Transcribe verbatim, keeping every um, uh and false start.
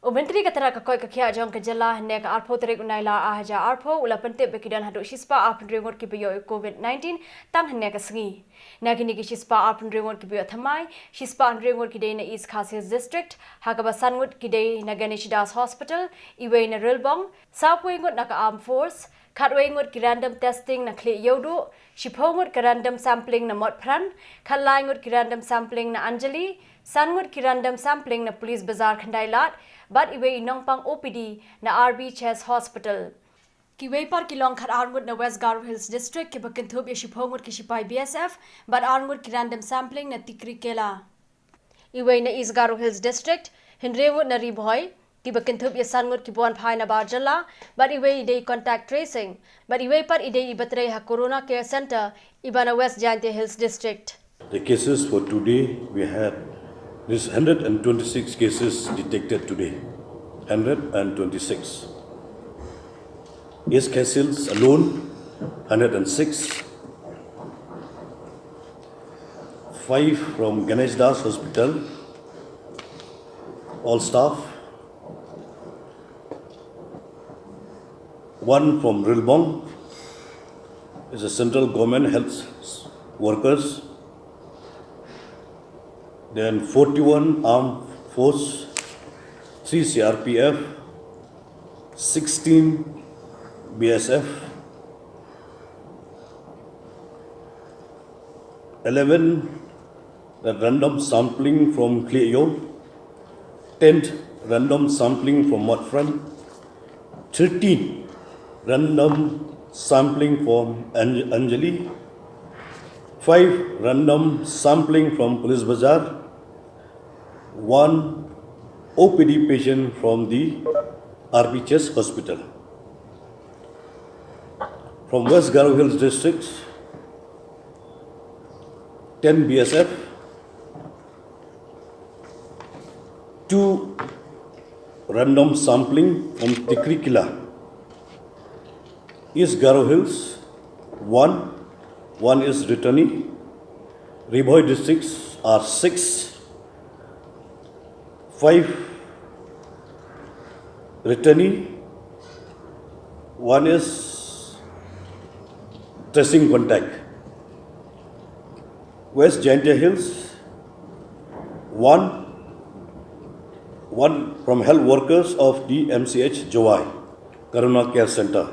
U Myntri ka tnad ka koit ka khiah jong ka jylla hynne ka arphew tarik u Nailar ar hajar arphew u la pyntip ba ki don haduh shispah arphew hynriew ngut kiba ïoh ïa u Covid nineteen tang hynne ka sngi. Na kine ki shispah arphew hynriew ngut kiba ïoh thymmai, shispah hynriew ngut ki dei na East Khasi Hills District, ha kaba san ngut ki dei na Ganesh Das Hospital, iwei na Rilbong, sawphew ngut na ka Armed Force, khatwei ngut ki random testing na Khlieh Ïewduh, shiphew ngut ki random sampling na Motphran, khatlai ngut ki random sampling na Anjali, san ngut ki random sampling na Police Bazar Khyndai Lad, bad iwei i nongpang O P D na R B Chest Hospital. Kiwei pat ki long khatar ngut na West Garo Hills District kiba kynthup ïa shiphew ngut ki shipai B S F, bad ar ngut ki random sampling na Tikrikilla. Iwei na East Garo Hills District, hynriew ngut na Ri Bhoi, kiba kynthup ïa san ngut kiba wan phai na bar jylla, bad iwei i dei contact tracing, bad iwei pat i dei iba trei ha Corona Care Centre, iba na West Jaintia Hills District. The cases for today, we had this hundred and twenty-six cases detected today. Hundred and twenty-six. East Khasi Hills alone, hundred and six. Five from Ganesh Das Hospital, all staff. One from Rilbong, is a central government health workers. Then forty-one armed force, three C R P F, sixteen B S F, eleven random sampling from Khlieh Ïewduh, ten random sampling from Motphran, thirteen random sampling from Anj-, Anjali, five random sampling from Police Bazar, one O P D patient from the R B Chest Hospital. From West Garo Hills District, ten B S F, two random sampling from Tikrikilla. East Garo Hills, one, one is returnee. Ri Bhoi districts are six, five returnee, one is tracing contact. West Jaintia Hills, one, one from health workers of the M C H Jowai, Corona Care Center.